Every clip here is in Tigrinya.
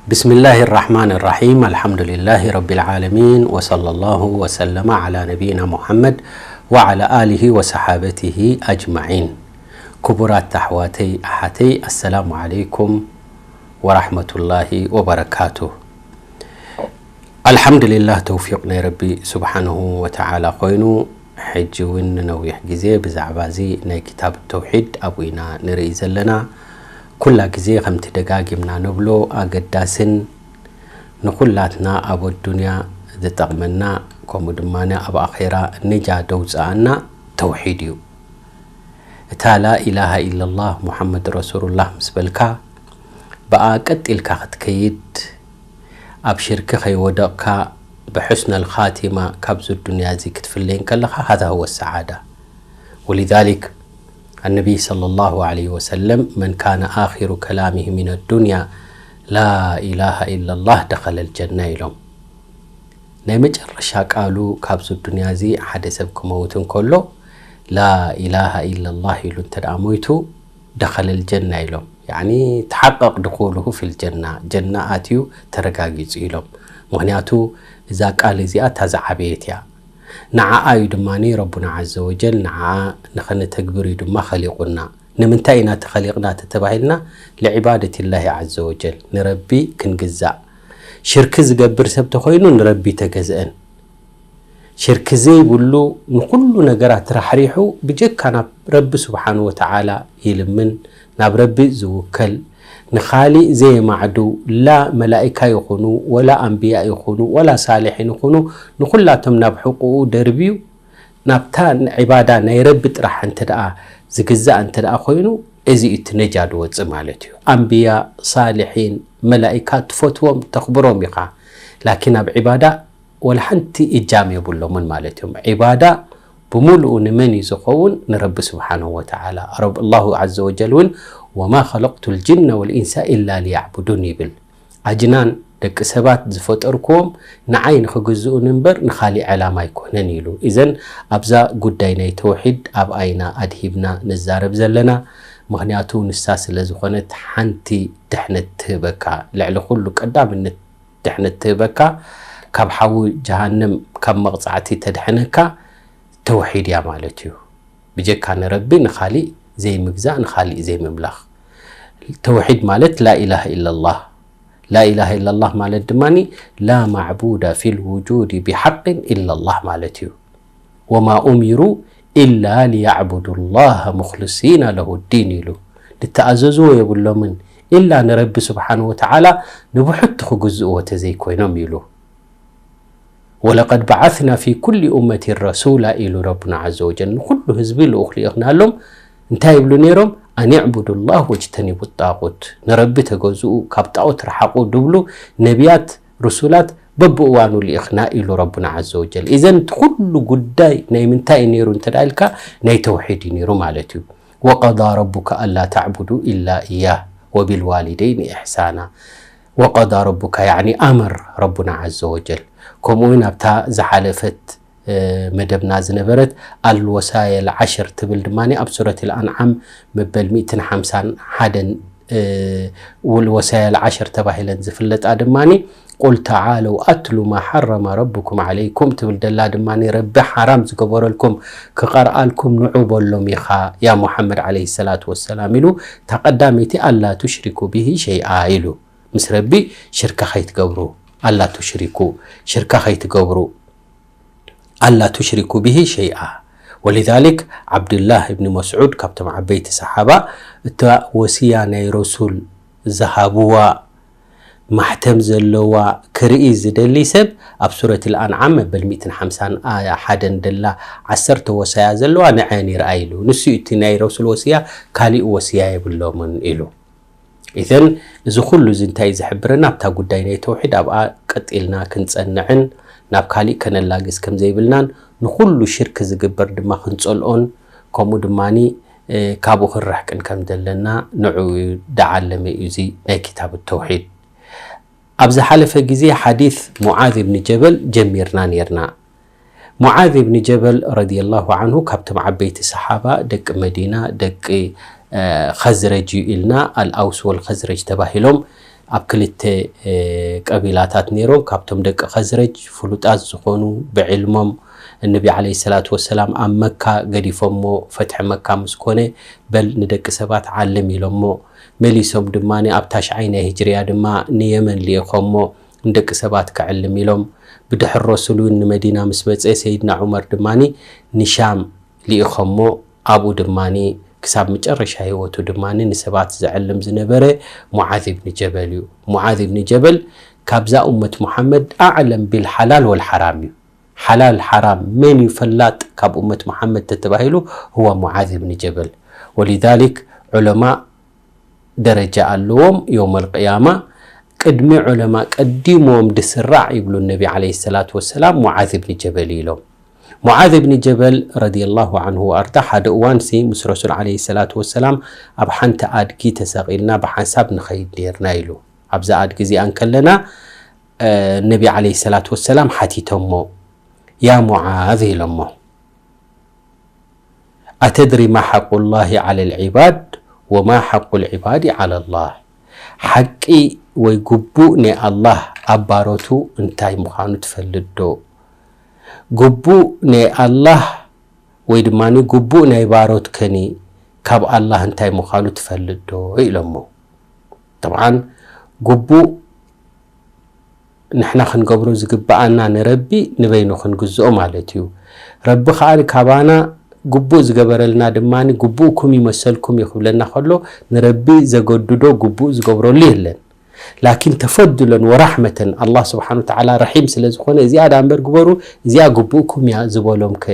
بسم الله الرحمن الرحيم. الحمد لله رب العالمين، وصلى الله وسلم على نبينا محمد وعلى آله وصحابته أجمعين. ክቡራት ኣሕዋተይ ኣሓተይ፣ ኣሰላሙ ዓለይኩም ወራሕመቱላሂ ወበረካቱ። ኣልሓምዱሊላህ፣ ተውፊቕ ናይ ረቢ ስብሓንሁ ወተዓላ ኮይኑ፣ ሕጂ እውን ንነዊሕ ግዜ ብዛዕባ እዚ ናይ ክታብ ተውሒድ ኣብኡ ኢና ንርኢ ዘለና። ኩላ ግዜ ከምቲ ደጋጊምና ንብሎ፣ ኣገዳስን ንኹላትና ኣብ ኣዱንያ ዝጠቕመና፣ ከምኡ ድማ ኣብ ኣኼራ ነጃ ደውፅኣና ተውሒድ እዩ። እታ ላኢላሃ ኢለላህ ሙሓመድ ረሱሉላህ ምስ በልካ፣ ብኣ ቀጥ ኢልካ ክትከይድ፣ ኣብ ሽርኪ ከይወደቕካ፣ ብሑስነል ኻቲማ ካብዚ ዱንያ እዚ ክትፍለይ እንከለኻ፣ ሃዛ ሁወ ሰዓዳ። ወሊዛሊክ ኣነቢይ ሰለላሁ ዓለይሂ ወሰለም፣ መን ካነ ኣኺሩ ከላሚሂ ሚነ ዱንያ ላ ኢላሃ ኢለላህ ደኸለል ጀና ኢሎም። ናይ መጨረሻ ቃሉ ካብዚ ዱንያ እዚ ሓደ ሰብ ክመውት እንከሎ፣ ላ ኢላሃ ኢለላህ ኢሉ እንተ ደኣ ሞይቱ፣ ደኸለል ጀና ኢሎም። ያዕኒ፣ ተሓቀቕ ድኹሉሁ ፊል ጀና፣ ጀና ኣትዩ ተረጋጊጹ ኢሎም። ምኽንያቱ፣ እዛ ቃል እዚኣ እታ ዝዓበየት እያ። ንዓኣ እዩ ድማ ረቡና ዓዘ ወጀል፣ ንዓኣ ንኸነተግብር እዩ ድማ ኸሊቑና። ንምንታይ ኢና ተኸሊቕና ተተባሂልና፣ ልዕባደት ላሂ ዓዘ ወጀል፣ ንረቢ ክንግዛእ። ሽርኪ ዝገብር ሰብ ተኾይኑ ንረቢ ተገዝአን። ሽርኪ ዘይብሉ፣ ንኹሉ ነገራት ራሕሪሑ ብጀካ ናብ ረቢ ስብሓን ወተዓላ ይልምን፣ ናብ ረቢ ዝውከል፣ ንኻሊእ ዘየማዕዱ፣ ላ መላኢካ ይኹኑ፣ ወላ ኣንብያ ይኹኑ፣ ወላ ሳልሒን ይኹኑ፣ ንኹላቶም ናብ ሕቁኡ ደርብዩ፣ ናብታ ዒባዳ ናይ ረቢ ጥራሕ እንተ ደኣ ዝግዛእ እንተ ደኣ ኮይኑ፣ እዚ እዩ እቲ ነጃ ዝወጽእ ማለት እዩ። ኣንብያ፣ ሳልሒን፣ መላኢካ ትፈትዎም፣ ተኽብሮም ኢኻ። ላኪን ኣብ ዒባዳ ወላ ሓንቲ እጃም የብሎምን ማለት እዮም። ዒባዳ ብምሉኡ ንመን እዩ ዝኸውን? ንረቢ ስብሓንሁ ወተዓላ። ረብ-፣ ኣላሁ ዓዘ ወጀል እውን፣ "ወማ ኸለቅቱ ልጅነ ወልኢንሳ ኢላ ሊያዕቡዱን" ይብል። ኣጅናን ደቂ ሰባት ዝፈጠርክዎም ንዓይ ንኽግዝኡን እምበር ንኻሊእ ዕላማ ኣይኮነን ኢሉ። እዘን ኣብዛ ጉዳይ ናይ ተውሒድ ኣብኣ ኢና ኣድሂብና ንዛረብ ዘለና። ምኽንያቱ ንሳ ስለ ዝኾነት ሓንቲ ድሕነት ትህበካ። ልዕሊ ኩሉ ቀዳምነት ድሕነት ትህበካ፣ ካብ ሓዊ ጀሃነም ካብ መቕጻዕቲ ተድሕነካ ተውሒድ እያ ማለት እዩ። ብጀካ ንረቢ ንኻሊእ ዘይምግዛእ፣ ንኻሊእ ዘይምምላኽ። ተውሒድ ማለት ላኢላሃ ኢለላህ። ላኢላሃ ኢለላህ ማለት ድማ ላ ማዕቡደ ፊል ውጁድ ቢሓቅን ኢለላህ ማለት እዩ። "ወማ ኡሚሩ ኢላ ሊያዕቡዱ ላህ ሙኽልሲና ለሁ ዲን" ኢሉ። ዝተኣዘዝዎ የብሎምን፣ ኢላ ንረቢ ስብሓንሁ ወተዓላ ንብሕቱ ክግዝእዎ ተዘይኮይኖም ኢሉ። "ወለቀድ በዓትና ፊ ኩሊ ኡመቲን ረሱላ" ኢሉ ረቡና ዓዘ ወጀል። ንኹሉ ህዝቢ ልኡኽ ልኢኽናሎም። እንታይ ይብሉ ነይሮም? "ኣን ዕቡዱ ላህ ወጅተኒቡ ጣቁት" ንረቢ ተገዝኡ፣ ካብ ጣኦት ረሓቑ ድብሉ ነቢያት፣ ርሱላት በብእዋኑ ልኢኽና ኢሉ ረቡና ዓዘ ወጀል። ኢዘን እቲ ኩሉ ጉዳይ ናይ ምንታይ እዩ ነይሩ እንተ ደኣ ኢልካ፣ ናይ ተውሒድ እዩ ነይሩ ማለት እዩ። "ወቀዳ ረቡከ ኣላ ተዕቡዱ ኢላ ኢያህ ወቢልዋሊደይኒ ኢሕሳና" ወቀዳ ረቡካ፣ ያዕኒ ኣመር ረቡና ዓዘ ወጀል። ከምኡ እውን ኣብታ ዝሓለፈት፣ እ፣ መደብና ዝነበረት ኣልወሳየል ዓሽር ትብል ድማ ኣብ ሱረት ኣልኣንዓም መበል ሚእትን ሓምሳን ሓደን፣ እ፣ ውል ወሳየል ዓሽር ተባሂለን ዝፍለጣ ድማ "ቁል ተዓለው ኣትሉ ማ ሓረመ ረብኩም ዓለይኩም" ትብል ደላ ድማ ረቢ ሓራም ዝገበረልኩም ክቐርኣልኩም ንዑ በሎም ኢኻ ያ ሙሓመድ ዓለይሂ ሰላቱ ወሰላም ኢሉ። እታ ቀዳመይቲ ኣላ ቱሽሪኩ ብሂ ሸይኣ ኢሉ። ምስ ረቢ ሽርካ ኸይትገብሩ፣ ኣላ ቱሽሪኩ፣ ሽርካ ኸይትገብሩ፣ ኣላ ቱሽሪኩ ብሂ ሸይኣ። ወሊዛሊክ ዓብዱላህ እብኒ መስዑድ ካብቶም ዓበይቲ ሰሓባ፣ እታ ወስያ ናይ ረሱል ዝሃብዋ ማሕተም ዘለዋ ክርኢ ዝደሊ ሰብ ኣብ ሱረት ኣልኣንዓም መበል ሚእትን ሓምሳን ኣያ ሓደን ደላ ዓሰርተ ወሳያ ዘለዋ ንዐን ይርኣይ ኢሉ። ንሱ እዩ እቲ ናይ ረሱል ወስያ፣ ካሊእ ወስያ የብሎምን ኢሉ። ኢዘን እዚ ኩሉ እዚ እንታይ እዩ ዝሕብረና? ኣብታ ጉዳይ ናይ ተውሒድ ኣብኣ ቀጢልና ክንጸንዕን ናብ ካሊእ ከነላግስ ከም ዘይብልናን ንኩሉ ሽርክ ዝግበር ድማ ክንጸልኦን ከምኡ ድማኒ፣ እ፣ ካብኡ ክንርሕቅን ከም ዘለና ንዑ እዩ ደዓለመ እዩ እዚ ናይ ክታብ ተውሒድ። ኣብ ዝሓለፈ ግዜ ሓዲስ ሙዓዝ ብን ጀበል ጀሚርና ኔርና። ሙዓዝ ብን ጀበል ረዲየላሁ ዓንሁ ካብቶም ዓበይቲ ሰሓባ ደቂ መዲና፣ ደቂ፣ እ፣ ኸዝረጅ እዩ ኢልና፣ ኣልኣውስ ወልኸዝረጅ ተባሂሎም ኣብ ክልተ ቀቢላታት ነይሮም። ካብቶም ደቂ ኸዝረጅ ፍሉጣት ዝኾኑ ብዕልሞም፣ እነቢ ዓለይሂ ሰላቱ ወሰላም ኣብ መካ ገዲፎሞ፣ ፈትሒ መካ ምስ ኮነ፣ በል ንደቂ ሰባት ዓልም ኢሎሞ። መሊሶም ድማ ኣብ ታሽዓይ ናይ ሂጅርያ ድማ ንየመን ልኢኾሞ፣ ንደቂ ሰባት ክዕልም ኢሎም። ብድሕር ረሱል እውን ንመዲና ምስ መጸ፣ ሰይድና ዑመር ድማ ንሻም ልኢኾሞ። ኣብኡ ድማ ክሳብ መጨረሻ ህይወቱ ድማ ንሰባት ዘዕልም ዝነበረ ሙዓዝ ኢብኒ ጀበል እዩ። ሙዓዝ ኢብኒ ጀበል ካብዛ ኡመት ሙሓመድ ኣዕለም ቢልሓላል ወልሓራም እዩ። ሓላል ሓራም መን እዩ ፈላጥ ካብ ኡመት ሙሓመድ ተተባሂሉ፣ ህዋ ሙዓዝ ኢብኒ ጀበል። ወሊዛሊክ ዑለማ ደረጃ ኣለዎም። የውመል ቅያማ ቅድሚ ዑለማ ቀዲሞም ድስራዕ ይብሉ ነቢ ዓለይሂ ሰላቱ ወሰላም ሙዓዝ ኢብኒ ጀበል ኢሎም። ሙዓዝ ኢብኒ ጀበል ረዲየላሁ ዐንሁ ወኣርዳ ሓደ እዋንሲ ምስ ረሱል ዓለይሂ ሰላቱ ወሰላም ኣብ ሓንቲ ኣድጊ ተሰቒልና ብሓንሳብ ንኸይድ ነይርና ኢሉ። ኣብዛ ኣድጊ እዚኣ እንከለና፣ እ፣ ነቢ ዓለይሂ ሰላቱ ወሰላም ሓቲቶሞ፣ "ያ ሙዓዝ" ኢሎሞ፣ "ኣተድሪ ማ ሓቁላሂ ዓለል ዒባድ ወማ ሓቁል ዒባዲ ዓለላህ?" ሓቂ ወይ ግቡእ ናይ ኣላህ ኣብ ባሮቱ እንታይ ምዃኑ ትፈልጥ ዶ? ግቡእ ናይ ኣላህ ወይ ድማ ግቡእ ናይ ባሮት ከኒ ካብ ኣላህ እንታይ ምዃኑ ትፈልጥ ዶ? ኢሎሞ። ጠብዓን ግቡእ ንሕና ክንገብሮ ዝግብኣና ንረቢ ንበይኑ ክንግዝኦ ማለት እዩ። ረቢ ከኣ ካባና ግቡእ ዝገበረልና ድማ ግቡእኩም ይመሰልኩም እዩ ክብለና ከሎ፣ ንረቢ ዘገድዶ ግቡእ ዝገብረሉ የለን። ላኪን ተፈዱለን ወራሕመተን ኣላህ ስብሓን ወተዓላ ረሒም ስለ ዝኾነ፣ እዚኣ ደኣ እምበር ግበሩ፣ እዚኣ ግቡእኩም እያ ዝበሎም ከ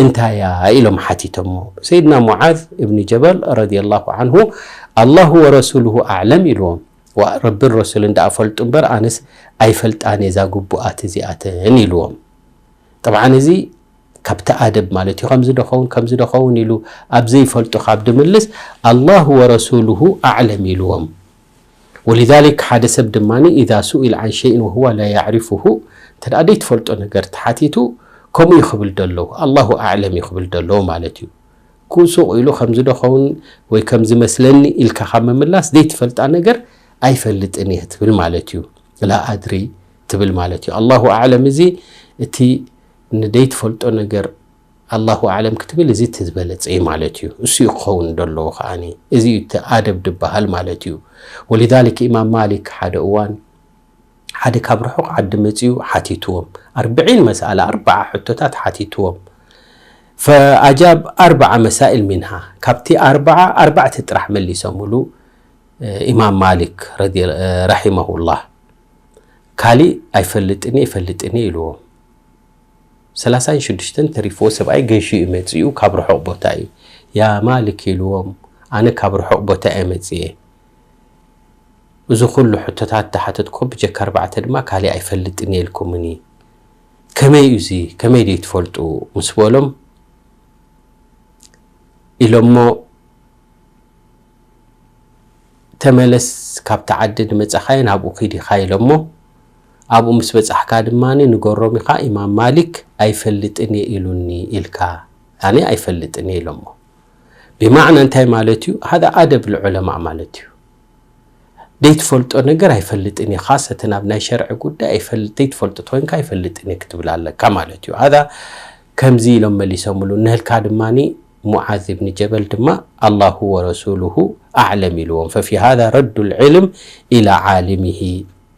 እንታይ እያ? ኢሎም ሓቲቶሞ። ሰይድና ሙዓዝ እብኒ ጀበል ረዲየላሁ ዐንሁ፣ "ኣላሁ ወረሱሉሁ ኣዕለም" ኢልዎም። "ዋ፣ ረብን ረሱልን ደኣ ፈልጡ እምበር ኣነስ ኣይፈልጣን እየ እዛ ግቡኣት እዚኣተን" ኢልዎም። ጠብዓን እዚ ካብቲ ኣደብ ማለት እዩ። ከምዚ ዶ ኸውን፣ ከምዚ ዶ ኸውን ኢሉ ኣብ ዘይፈልጦ ካብ ድምልስ፣ "ኣላሁ ወረሱሉሁ ኣዕለም" ኢልዎም። ወሊዛሊክ ሓደ ሰብ ድማ ኢዛ ሱኢለ ዓን ሸይን ወሁወ ላ ያዕሪፉሁ፣ እንተ ደኣ ዘይትፈልጦ ነገር ተሓቲቱ፣ ከምኡ እዩ ክብል ደለዉ፣ ኣላሁ ኣዕለም እዩ ክብል ደለዉ ማለት እዩ። ክው ሱቕ ኢሉ ከምዚ ዶ ኸውን ወይ ከምዚ መስለኒ ኢልካ ካብ ምምላስ፣ ዘይትፈልጣ ነገር ኣይፈልጥን እየ ትብል ማለት እዩ። ላ ኣድሪ ትብል ማለት እዩ። ኣላሁ ኣዕለም እዚ እቲ ንደይትፈልጦ ነገር ኣላሁ ኣዕለም ክትብል እዚ እቲ ዝበለጸ እዩ ማለት እዩ። እሱ እዩ ክኸውን ደለዎ ከኣኒ። እዚ እዩ እቲ ኣደብ ድበሃል ማለት እዩ። ወሊዛሊክ ኢማም ማሊክ ሓደ እዋን ሓደ ካብ ርሑቕ ዓዲ መጺኡ ሓቲትዎም። ኣርብዒን መስኣላ፣ ኣርብዓ ሕቶታት ሓቲትዎም። ፈኣጃብ ኣርብዓ መሳኢል ሚንሃ። ካብቲ ኣርብዓ፣ ኣርባዕተ ጥራሕ መሊሶምሉ፣ እ፣ ኢማም ማሊክ ረዲ-፣ እ፣ ረሒመሁላህ። ካሊእ ኣይፈልጥን እየ፣ ኣይፈልጥን እየ ኢልዎም። ሰላሳን ሽዱሽተን ተሪፍዎ ሰብኣይ ገይሹ እዩ መጺኡ፣ ካብ ርሑቕ ቦታ እዩ። "ያ ማሊክ" ኢልዎም፣ "ኣነ ካብ ርሑቕ ቦታ እየ መጺኤ። እዚ ኩሉ ሕቶታት ተሓተትኩ፣ ብጀካ ኣርባዕተ ድማ ካሊእ ኣይፈልጥን እየ ኢልኩምኒ። ከመይ እዩ እዚ? ከመይ ደይ ትፈልጡ?" ምስ በሎም፣ ኢሎሞ፣ "ተመለስ፣ ካብቲ ዓዲ ድመጻኻዮ ናብኡ ኪድ ኢኻ" ኢሎሞ። ኣብኡ ምስ በጻሕካ ድማ ንገሮም ኢኻ፣ "ኢማም ማሊክ ኣይፈልጥን እየ ኢሉኒ" ኢልካ። ኣነ ኣይፈልጥን እየ ኢሎሞ። ብማዕና እንታይ ማለት እዩ? ሃዛ ኣደብ ልዑለማእ ማለት እዩ። ዘይትፈልጦ ነገር ኣይፈልጥን እየ፣ ካሰተን ኣብ ናይ ሸርዒ ጉዳይ ኣይፈልጥ፣ ዘይትፈልጦ ተኮይንካ ኣይፈልጥን እየ ክትብል ኣለካ ማለት እዩ። ሃዛ ከምዚ ኢሎም መሊሶምሉ። ንህልካ ድማኒ ሙዓዝ ብን ጀበል ድማ ኣላሁ ወረሱሉሁ ኣዕለም ኢልዎም። ፈፊ ሃዛ ረዱ ልዕልም ኢላ ዓሊሚሂ፣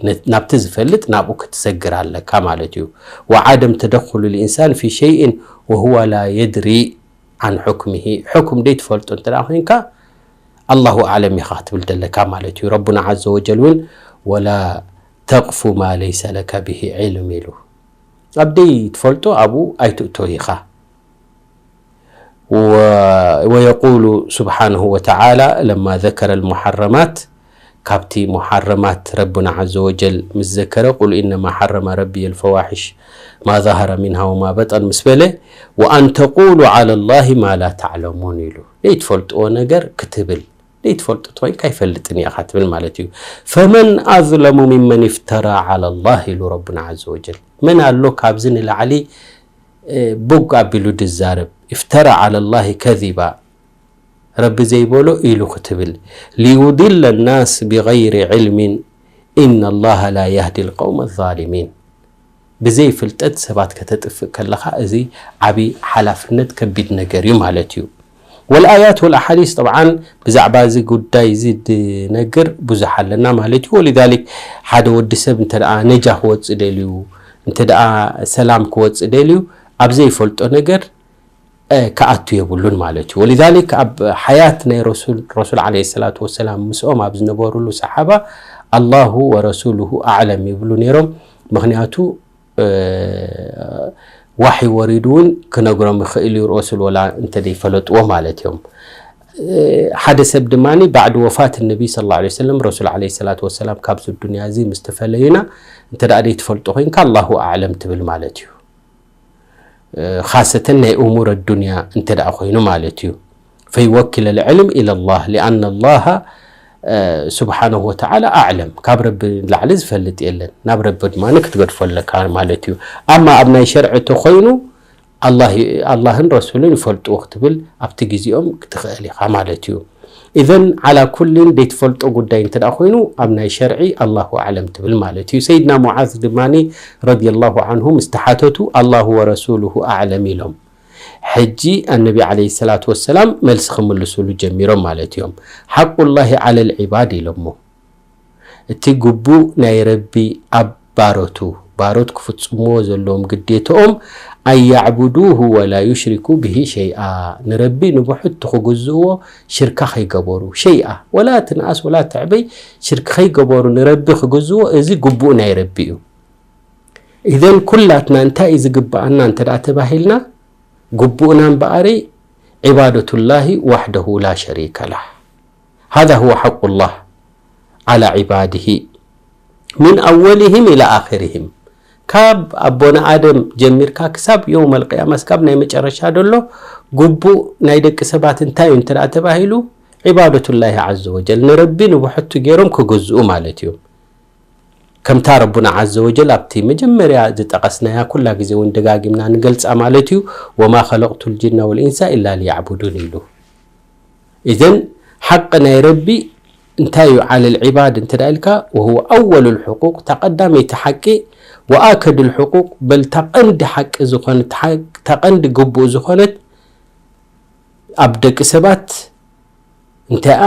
ነ-፣ ናብቲ ዝፈልጥ ናብኡ ክትሰግር ኣለካ ማለት እዩ። ወዓደም ተደኹሉ ልኢንሳን ፊ ሸይእን ወሁወ ላ የድሪ ዓን ሑክሚሂ፣ ሕኩም ደይ ትፈልጦ እንተ ደኣ ኮይንካ ኣላሁ ኣዕለም ኢኻ ክትብል ዘለካ ማለት እዩ። ረቡና ዓዘ ወጀል እውን ወላ ተቕፉ ማ ለይሰ ለከ ብሂ ዒልም ኢሉ። ኣብ ደይ ትፈልጦ ኣብኡ ኣይትእቶ ኢኻ። ወ-፣ ወየቁሉ ስብሓንሁ ወተዓላ ለማ ዘከረ ልሙሓረማት፣ ካብቲ ሙሓረማት ረቡና ዓዘ ወጀል ምስ ዘከረ፣ ቁል ኢነማ ሓረመ ረቢየ ልፈዋሒሽ ማ ዛሀረ ሚንሃ ወማ በጠን ምስ በለ፣ ወኣን ተቁሉ ዓላ ላሂ ማ ላ ተዕለሙን ኢሉ። ዘይትፈልጥዎ ነገር ክትብል፣ ዘይትፈልጦ ተኮይንካ ኣይፈልጥን እየ ኢኻ ትብል ማለት እዩ። ፈመን ኣዝለሙ ሚመን ይፍተራ ዓላ ላህ ኢሉ ረቡና ዓዘ ወጀል። መን ኣሎ ካብዚ ንላዕሊ፣ እ፣ ቦግ ኣቢሉ ድዛረብ? ይፍተራ ዓላ ላሂ ከዚባ፣ ረቢ ዘይበሎ ኢሉ ክትብል። ሊዩድለ ናስ ብገይሪ ዕልሚን፣ إن الله لا يهدي القوم الظالمين። ብዘይ ፍልጠት ሰባት ከተጥፍእ ከለኻ፣ እዚ ዓቢ ሓላፍነት፣ ከቢድ ነገር እዩ ማለት እዩ። والآيات والأحاديث طبعا ብዛዕባ እዚ ጉዳይ እዚ ድነግር ብዙሕ ኣለና ማለት እዩ። ولذلك ሓደ ወዲ ሰብ እንተ ደኣ ነጃ ክወጽእ ደልዩ፣ እንተ ደኣ ሰላም ክወጽእ ደልዩ፣ ኣብ ዘይፈልጦ ነገር እ፣ ክኣቱ የብሉን ማለት እዩ። ولذلك ኣብ ሓያት ናይ ረሱል፣ ረሱል ዓለይሂ ሰላቱ ወሰላም ምስኦም ኣብ ዝነበሩሉ ሰሓባ الله ورسوله أعلم ይብሉ ነይሮም። ምኽንያቱ እ፣ ዋሒ ወሪዱ እውን ክነግሮም ይኽእል እዩ ረሱል፣ ወላ እንተ ዘይፈለጥዎ ማለት እዮም። እ፣ ሓደ ሰብ ድማ بعد وفاة النبي صلى الله عليه وسلم ረሱል ዓለይሂ ሰላቱ ወሰላም ካብዚ ዱንያ እዚ ምስ ተፈለዩና እንተ ደኣ ዘይትፈልጦ ኮይንካ الله أعلم ትብል ማለት እዩ። እ፣ خاصة ናይ أمور الدنيا እንተ ደኣ ኮይኑ ማለት እዩ። فيوكل العلم إلى الله لأن الله እ፣ سبحانه وتعالى أعلم። ካብ ረቢ ንላዕሊ ዝፈልጥ የለን። ናብ ረቢ ድማ ክትገድፎ ኣለካ ማለት እዩ። ኣማ ኣብ ናይ ሸርዒ ተኾይኑ ኣላህ፣ ኣላህን ረሱልን ይፈልጥዎ ክትብል ኣብቲ ግዜኦም ክትኽእል ኢኻ ማለት እዩ። إذن على كل ዘይትፈልጦ ጉዳይ እንተ ደኣ ኮይኑ ኣብ ናይ ሸርዒ الله أعلم ትብል ማለት እዩ። ሰይድና ሙዓዝ ድማ رضي الله عنه ምስ ተሓተቱ الله ورسوله أعلم ኢሎም። ሕጂ ኣነቢ ዓለይሂ ሰላቱ ወሰላም መልሲ ክምልሱሉ ጀሚሮም ማለት እዮም። حق الله على العباد ኢሎሞ። እቲ ግቡእ ናይ ረቢ ኣብ ባሮቱ፣ ባሮት ክፍጽምዎ ዘለዎም ግዴትኦም أن يعبدوه ولا يشركوا به شيئا ንረቢ ንብሕቱ ክግዝእዎ ሽርካ ከይገበሩ شيئا ولا ትንኣስ ولا ትዕበይ ሽርክ ከይገበሩ ንረቢ ክግዝእዎ እዚ ግቡእ ናይ ረቢ እዩ። إذن ኩላትና እንታይ እዩ ዝግብኣና እንተ ደኣ ተባሂልና ግቡእና እምበኣሪ عبادة الله وحده لا شريك له هذا هو حق الله على عباده من أولهم إلى آخرهم ካብ ኣቦና ኣደም ጀሚርካ ክሳብ የውመል ቅያማ ስጋብ ናይ መጨረሻ ደሎ ግቡእ ናይ ደቂ ሰባት እንታይ እዩ እንተ ደኣ ተባሂሉ عبادة الله عز وجل ንረቢ ንብሕቱ ገይሮም ክግዝኡ ማለት እዩ። ከምታ ረቡና ዓዘ ወጀል ኣብቲ መጀመርያ ዝጠቐስናያ ኩላ ግዜ እውን ደጋጊምና ንገልጻ ማለት እዩ። وما خلقت الجن والإنس إلا ليعبدون ኢሉ። إذن ሓቂ ናይ ረቢ እንታይ እዩ على العباد እንተ ደኣ ኢልካ وهو أول الحقوق እታ ቀዳመይቲ ሓቂ وآكد الحقوق በል እታ ቀንዲ ሓቂ ዝኾነት እታ ቀንዲ ግቡእ ዝኾነት ኣብ ደቂ ሰባት እንተኣ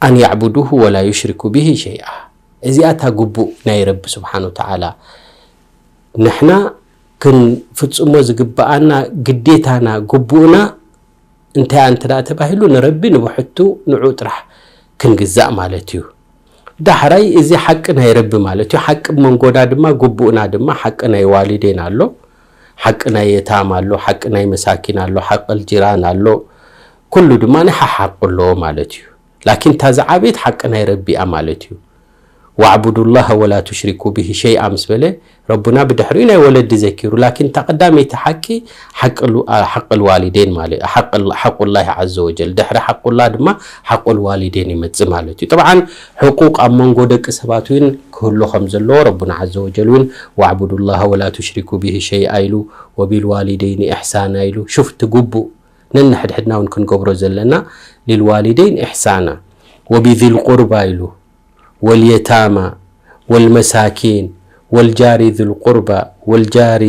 أن يعبدوه ولا يشركوا به شيئا እዚኣ እታ ግቡእ ናይ ረቢ ስብሓን ወተዓላ ንሕና ክንፍጽሞ ዝግብኣና ግዴታና ግቡእና እንታይ እንተ ደኣ ተባሂሉ ንረቢ ንብሕቱ ንዑ ጥራሕ ክንግዛእ ማለት እዩ። ዳሕራይ እዚ ሓቂ ናይ ረቢ ማለት እዩ። ሓቂ መንጎና ድማ ግቡእና ድማ ሓቂ ናይ ዋሊዴን ኣሎ፣ ሓቂ ናይ የታም ኣሎ፣ ሓቂ ናይ መሳኪን ኣሎ፣ ሓቂ ጅራን ኣሎ። ኩሉ ድማ ሓሓቂ ኣለዎ ማለት እዩ። ላኪን እታ ዝዓበየት ሓቂ ናይ ረቢ እያ ማለት እዩ። واعبدوا الله ولا تشركوا به شيئا ምስ በለ ረቡና ብድሕሪኡ ናይ ወለዲ ዘኪሩ። ላኪን እታ ቀዳመይቲ ሓቂ ሓቂ ል-፣ ሓቂ ልዋሊዴን ማለት እዩ። ሓቂ ል-፣ ሓቁላሂ ዓዘ ወጀል። ድሕሪ ሓቁላ ድማ ሓቁ ልዋሊዴን ይመጽእ ማለት እዩ። ጠብዓን ሕቁቕ ኣብ መንጎ ደቂ ሰባት እውን ክህሉ ከም ዘለዎ ረቡና ዓዘ ወጀል እውን واعبدوا الله ولا تشركوا به شيئا ኢሉ፣ وبالوالدين إحسانا ኢሉ። ሹፍ እቲ ግቡእ ነንሕድሕድና እውን ክንገብሮ ዘለና للوالدين إحسانا وبذي القربى ኢሉ واليتامى والمساكين والجار ذي القربى والجار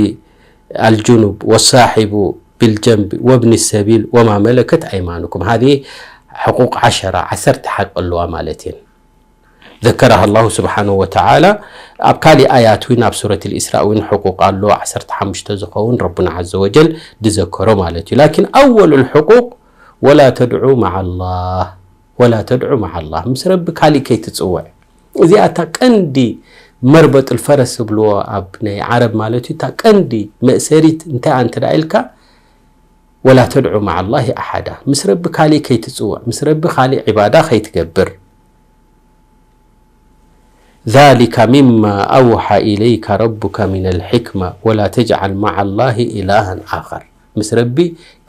الجنب والصاحب بالجنب وابن السبيل وما ملكت أيمانكم. هذه حقوق عشرة፣ ዓሰርተ ሓቂ ኣለዋ ማለት እየን። ذكرها الله سبحانه وتعالى ኣብ ካሊእ ኣያት እውን ኣብ ሱረት الإسراء እውን ሕቁቕ ኣሎ፣ ዓሰርተ ሓሙሽተ ዝኸውን ረቡና ዓዘ ወጀል ዝዘከሮ ማለት እዩ። ላኪን أول الحقوق ولا تدعوا مع الله ولا تدعوا مع الله ምስ ረቢ ካሊእ ከይትጽውዕ። እዚኣ እታ ቀንዲ መርበጥ الفرس ዝብልዎ ኣብ ናይ ዓረብ ማለት እዩ። እታ ቀንዲ መእሰሪት እንታይ እንተ ደኣ ኢልካ ولا تدعوا مع الله أحدا ምስ ረቢ ካሊእ ከይትጽውዕ፣ ምስ ረቢ ካሊእ ዒባዳ ከይትገብር። ذلك مما أوحى إليك ربك من الحكمة ولا تجعل مع الله إلها آخر ምስ ረቢ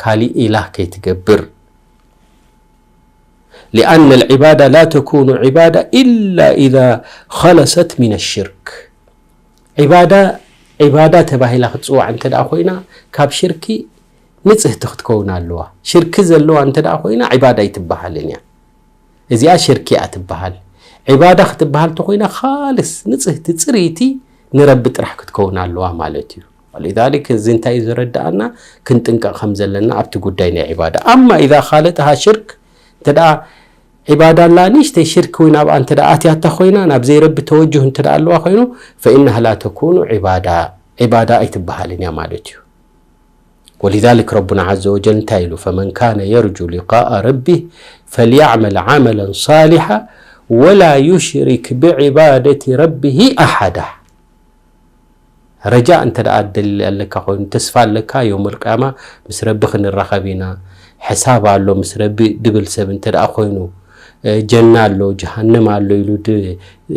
ካሊእ ኢላህ ከይትገብር። لأن العبادة لا تكون عبادة إلا إذا خلصت من الشرك ዒባዳ ዒባዳ ተባሂላ ክትጽዋዕ እንተ ደኣ ኮይና ካብ ሽርኪ ንጽህቲ ክትከውን ኣለዋ። ሽርኪ ዘለዋ እንተ ደኣ ኮይና ዒባዳ ኣይትበሃልን እያ። እዚኣ ሽርኪ እያ ትበሃል። ዒባዳ ክትበሃል ተኾይና፣ ካልስ ንጽህቲ ጽርይቲ ንረቢ ጥራሕ ክትከውን ኣለዋ ማለት እዩ። ولذلك እዚ እንታይ እዩ ዘረድኣና? ክንጥንቀቕ ከም ዘለና ኣብቲ ጉዳይ ናይ ዒባዳ። ኣማ ኢዛ ኻለጠሃ ሽርክ፣ እንተ ደኣ ዒባዳ ኣላ ንእሽተይ ሽርክ ወይ ናብኣ እንተ ደኣ ኣትያታ ኮይና፣ ናብ ዘይረቢ ተወጅህ እንተ ደኣ ኣለዋ ኮይኑ፣ ፈኢነሃ ላ ተኩኑ ዒባዳ፣ ዒባዳ ኣይትበሃልን እያ ማለት እዩ። ولذلك ረቡና ዐዘ ወጀል እንታይ ኢሉ? ፈመን ካነ የርጁ ሊቃኣ ረቢህ ፈልያዕመል ዓመለን ሳሊሓ ወላ ዩሽሪክ ብዒባደቲ ረቢሂ ኣሓዳ። ረጃእ እንተ ደኣ ደሊ ኣለካ ኮይኑ፣ ተስፋ ኣለካ፣ የውመል ቅያማ ምስ ረቢ ክንራኸብ ኢና፣ ሕሳብ ኣሎ ምስ ረቢ ድብል ሰብ እንተ ደኣ ኮይኑ፣ እ፣ ጀና ኣሎ፣ ጀሃነም ኣሎ ኢሉ ድ-፣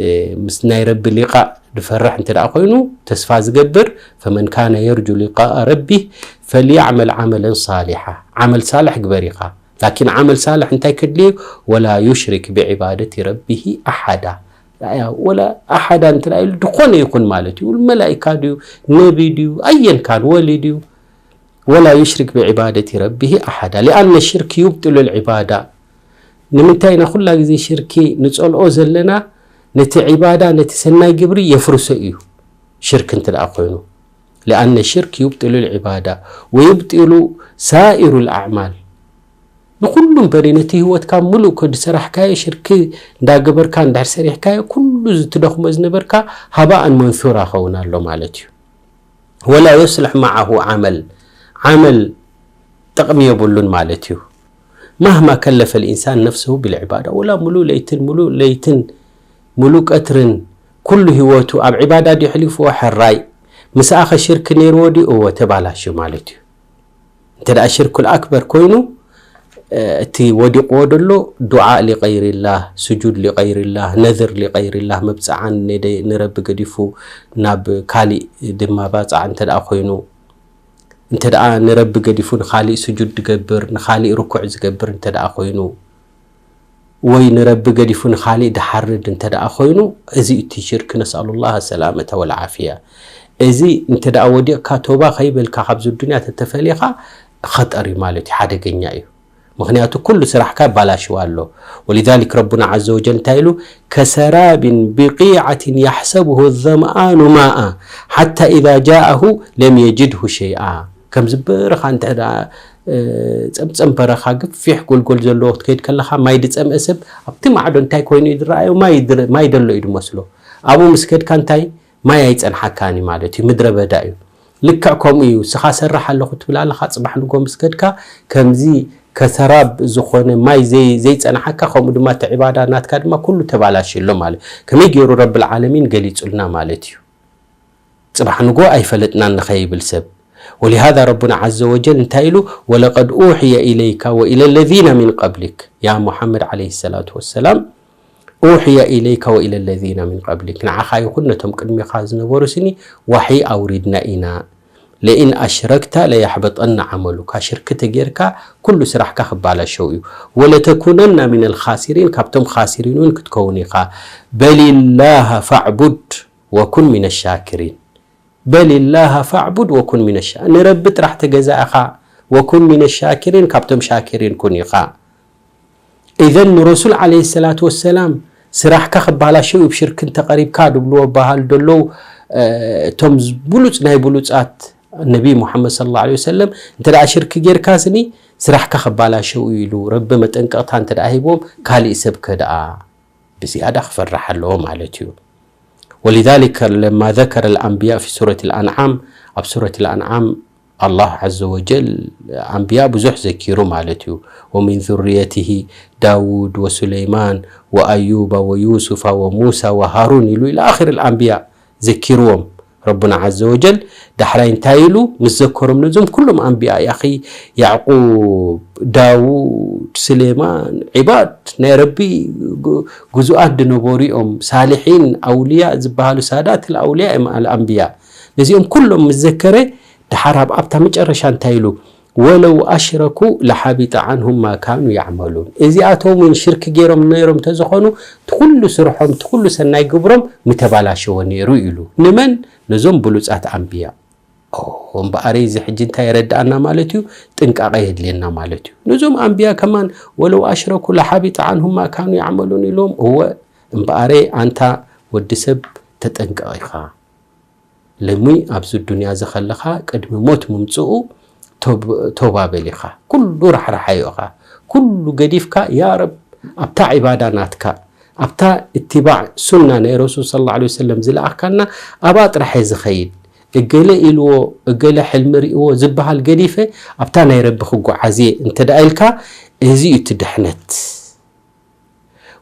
እ፣ ምስ ናይ ረቢ ሊቃእ ድፈርሕ እንተ ደኣ ኮይኑ፣ ተስፋ ዝገብር፣ ፈመን ካነ የርጁ ሊቃኣ ረቢህ ፈልያዕመል ዓመለን ሳሊሓ፣ ዓመል ሳልሕ ግበር ኢኻ። ላኪን ዓመል ሳልሕ እንታይ ከድልዩ? ወላ ዩሽሪክ ብዒባደቲ ረቢሂ ኣሓዳ። ያ፣ ወላ ኣሓዳ እንተ ኢሉ ድኾነ ይኹን ማለት እዩ። መላኢካ ድዩ፣ ነቢ ድዩ፣ ኣየን ካን፣ ወሊ ድዩ፣ ወላ ዩሽሪክ ብዒባደቲ ረቢሂ ኣሓዳ። ሊኣነ ሽርክ ዩብጢሉ ልዒባዳ። ንምንታይ ኢና ኩላ ግዜ ሽርኪ ንጸልኦ ዘለና? ነቲ ዒባዳ፣ ነቲ ሰናይ ግብሪ የፍርሶ እዩ። ሽርክ እንተ ደኣ ኮይኑ። ሊኣነ ሽርክ ዩብጢሉ ልዒባዳ ወዩብጢሉ ሳኢሩ ልኣዕማል። ንኹሉ እምበሪ ነቲ ህይወትካ ምሉእ እኮ ዝሰራሕካዮ ሽርክ እንዳገበርካ እንድሕር ሰሪሕካዮ፣ ኩሉ እዚ ትደኽሞ ዝነበርካ ሃባእን መንሱራ ኸውን ኣሎ ማለት እዩ። ወላ የስልሕ መዓሁ ዓመል፣ ዓመል ጥቕሚ የብሉን ማለት እዩ። ማህማ ከለፈ ልኢንሳን ነፍሰሁ ብልዕባዳ፣ ወላ ሙሉእ ለይትን ሙሉእ ለይትን ሙሉእ ቀትርን ኩሉ ህይወቱ ኣብ ዕባዳ ድዩ ኣሕሊፍዎ፣ ሕራይ ምስኣኸ ሽርክ ነይርዎ ድዩ? እወ፣ ተባላሽዩ ማለት እዩ። እንተ ደኣ ሽርኩል ኣክበር ኮይኑ፣ እ፣ እቲ ወዲቕዎ ደሎ ዱዓእ ሊቀይሪላህ፣ ስጁድ ሊቀይሪላህ፣ ነዝር ሊቀይሪላህ፣ መብጽዓን ንደ-፣ ንረቢ ገዲፉ ናብ ካሊእ ድማ ባጽዓ እንተ ደኣ ኮይኑ፣ እንተ ደኣ ንረቢ ገዲፉ ንኻሊእ ስጁድ ዝገብር፣ ንኻሊእ ርኩዕ ዝገብር እንተ ደኣ ኮይኑ፣ ወይ ንረቢ ገዲፉ ንኻሊእ ድሓርድ እንተ ደኣ ኮይኑ፣ እዚ እቲ ሽርክ፣ ነስኣሉላህ ሰላመተ ወልዓፍያ። እዚ እንተ ደኣ ወዲቕካ፣ ቶባ ከይበልካ ካብዚ ዱንያ ተተፈሊኻ፣ ኸጠር እዩ ማለት እዩ፣ ሓደገኛ እዩ። ምኽንያቱ ኩሉ ስራሕካ ኣባላሽዋ ኣሎ። ወሊዛሊክ ረቡና ዐዘ ወጀል እንታይ ኢሉ? ከሰራቢን ቢቂዓትን ያሕሰቡሁ ዘምኣኑ ማኣ ሓታ ኢዛ ጃኣሁ ለም የጅድሁ ሸይኣ። ከምዚ በረኻ እንተ ደኣ፣ እ፣ ጸምጸም በረኻ፣ ገፊሕ ጎልጎል ዘለዎ ክትከይድ ከለኻ፣ ማይ ዝጸምአ ሰብ ኣብቲ ማዕዶ እንታይ ኮይኑ እዩ ዝረኣዮ? ማይ ድረ-፣ ማይ ደሎ እዩ ዝመስሎ። ኣብኡ ምስ ከድካ እንታይ? ማይ ኣይጸንሓካን እዩ ማለት እዩ፣ ምድረ በዳ እዩ። ልክዕ ከምኡ እዩ፣ እስኻ ሰርሕ ኣለኹ ትብል ኣለኻ፣ ጽባሕ ንጎ ምስ ከድካ ከምዚ ከሰራብ ዝኾነ ማይ ዘይ-፣ ዘይጸንሓካ፣ ከምኡ ድማ እቲ ዕባዳ ናትካ ድማ ኩሉ ተባላሽዩ ኣሎ ማለት እዩ። ከመይ ገይሩ ረብል ዓለሚን ገሊጹልና ማለት እዩ? ጽባሕ ንጎ ኣይፈለጥናን ንኸይብል ሰብ። ወሊሃዛ ረቡና ዐዘ ወጀል እንታይ ኢሉ? ወለቀድ ኡሕየ ኢለይካ ወኢለ ለዚነ ሚን ቀብሊክ። ያ ሙሓመድ ዐለይሂ ሰላቱ ወሰላም፣ ኡሕየ ኢለይካ ወኢለ ለዚነ ሚን ቀብሊክ፣ ንዓኻ ይኹን ነቶም ቅድሚኻ ዝነበሩ ስኒ ዋሕይ ኣውሪድና ኢና። ለኢን ኣሽረክተ ለየሕበጠነ ዓመሉካ፣ ሽርክ ተጌርካ ኩሉ ስራሕካ ክባላሸው እዩ። ወለተኩነና ሚነል ኻሲሪን፣ ካብቶም ኻሲሪን እውን ክትከውን ኢኻ። በሊላሃ ፋዕቡድ ወኩን ሚነ ሻኪሪን። በሊላሃ ፋዕቡድ ወኩን ሚነ ሻ-፣ ንረቢ ጥራሕ ተገዛእኻ፣ ወኩን ሚነ ሻኪሪን፣ ካብቶም ሻኪሪን ኩን ኢኻ። ኢዘን ንረሱል ዐለይሂ ሰላቱ ወሰላም ስራሕካ ክባላሸው እዩ ብሽርክ እንተቐሪብካ ድብልዎ በሃሉ ደለዉ፣ እ፣ እቶም ዝ-፣ ብሉጽ ናይ ብሉጻት ነቢ ሙሓመድ ሰለላሁ ዐለይሂ ወሰለም፣ እንተ ደኣ ሽርክ ጌርካ ስኒ ስራሕካ ክባላሸው እዩ ኢሉ ረቢ መጠንቀቕታ እንተ ደኣ ሂቦም፣ ካሊእ ሰብ ከ ደኣ ብዝያዳ ክፈርሕ ኣለዎ ማለት እዩ። ወሊዛሊከ ለማ ዘከረ ልኣንብያ ፊ ሱረት ልኣንዓም፣ ኣብ ሱረት ልኣንዓም ኣላህ ዐዘ ወጀል ኣንብያ ብዙሕ ዘኪሩ ማለት እዩ። ወሚን ዙርየትሂ ዳውድ ወሱለይማን ወአዩባ ወዩሱፋ ወሙሳ ወሃሩን ኢሉ ኢላ ኣኺር ልኣንብያ ዘኪርዎም። ረቡና ዐዘ ወጀል ዳሕራይ እንታይ ኢሉ ምስ ዘከሮም ነዞም ኩሎም ኣንብያ፣ ያኺ ያዕቁብ፣ ዳውድ፣ ስሌማን፣ ዒባድ ናይ ረቢ ግ-፣ ግዙኣት ዝነበሩ እዮም። ሳልሒን፣ ኣውልያ ዝበሃሉ፣ ሳዳት ኣውልያ እዮም ኣልኣንብያ። ነዚኦም ኩሎም ምስ ዘከረ፣ ደሓር ኣብ ኣብታ መጨረሻ እንታይ ኢሉ? ወለው ኣሽረኩ ለሓቢጠ ዓንሁም ማ ካኑ ያዕመሉን። እዚኣቶም እውን ሽርክ ገይሮም ነይሮም እንተዝኾኑ፣ እቲ ኩሉ ስርሖም፣ እቲ ኩሉ ሰናይ ግብሮም ምተባላሸወ ነይሩ ኢሉ። ንመን? ነዞም ብሉጻት ኣንብያ። ኦ፣ እምበኣረይ እዚ ሕጂ እንታይ የረድኣና ማለት እዩ? ጥንቃቐ የድልየና ማለት እዩ። ነዞም ኣንብያ ከማን ወለው ኣሽረኩ ለሓቢጠ ዓንሁም ማ ካኑ ያዕመሉን ኢሎም፣ እወ፣ እምበኣረ ኣንታ ወዲ ሰብ ተጠንቀቕ ኢኻ። ለሚ ኣብዚ ዱንያ እዚ ከለኻ ቅድሚ ሞት ምምጽኡ ቶብ-፣ ቶባ በል ኢኻ። ኩሉ ራሕራሓዮ ኢኻ። ኩሉ ገዲፍካ፣ ያ ረብ፣ ኣብታ ዒባዳ ናትካ፣ ኣብታ እትባዕ ሱና ናይ ረሱል ሰለላሁ ዐለይሂ ወሰለም ዝለኣኽካና፣ ኣብኣ ጥራሕ እየ ዝኸይድ። እገለ ኢልዎ፣ እገለ ሕልሚ ርእዎ ዝበሃል ገዲፈ ኣብታ ናይ ረቢ ክጓዓዝ እየ እንተ ደኣ ኢልካ፣ እዚ እዩ እቲ ድሕነት።